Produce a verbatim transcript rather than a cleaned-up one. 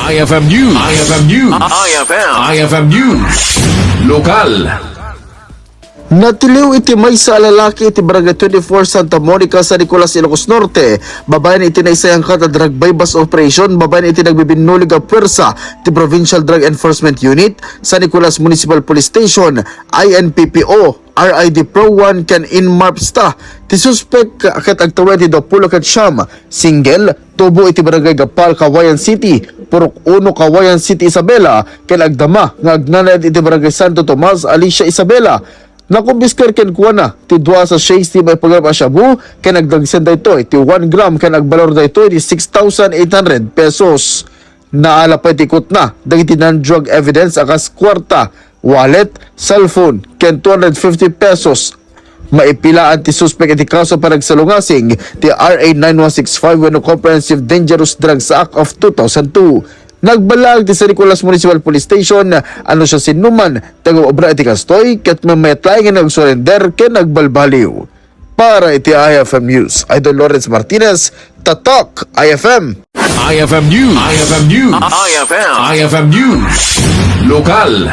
I F M News. I F M News. I F M. I F M News. Lokal. Natiliw iti maysa a lalaki iti Barangay twenty-four Santa Monica, San Nicolas, Ilocos Norte, babaen iti naisayangkat a drug buy-bust operation babaen iti nagbibinnulig a puwersa ti Provincial Drug Enforcement Unit, San Nicolas Municipal Police Station, I N P P O, R I D Pro One ken Inmarpsta. Ti suspek ket agtawen ti dapulo ket siam, single, tubo iti Barangay Gapal, Cauayan City, Purok Uno, Cauayan City, Isabela, ken agdama nga agnanaed iti Barangay Santo Tomas, Alicia, Isabela. Nakumpiskar kenkuana ti dua a sachets ti maipagarop a shabu ken agdagsen daytoy ti one gram ken agbalor daytoy ti six thousand eight hundred pesos. Naala pay ti ikotna dagiti non-drug evidence a kas kuarta, wallet, cellphone, ken two hundred fifty pesos. Maipilaan ti suspek iti kaso a panagsalungasing ti R A nine one six five wenno Comprehensive Dangerous Drugs Act of two thousand two. Nagballaag ti San Nicolas Municipal Police Station a no siasinoman ti agobra iti kastoy ket mamayat laeng nga agsurrender ken agbalbaliw. Para iti I F M News, Idol Lawrence Martinez, Tatak I F M. I F M News. I F M News. I F M. I F M News. Lokal.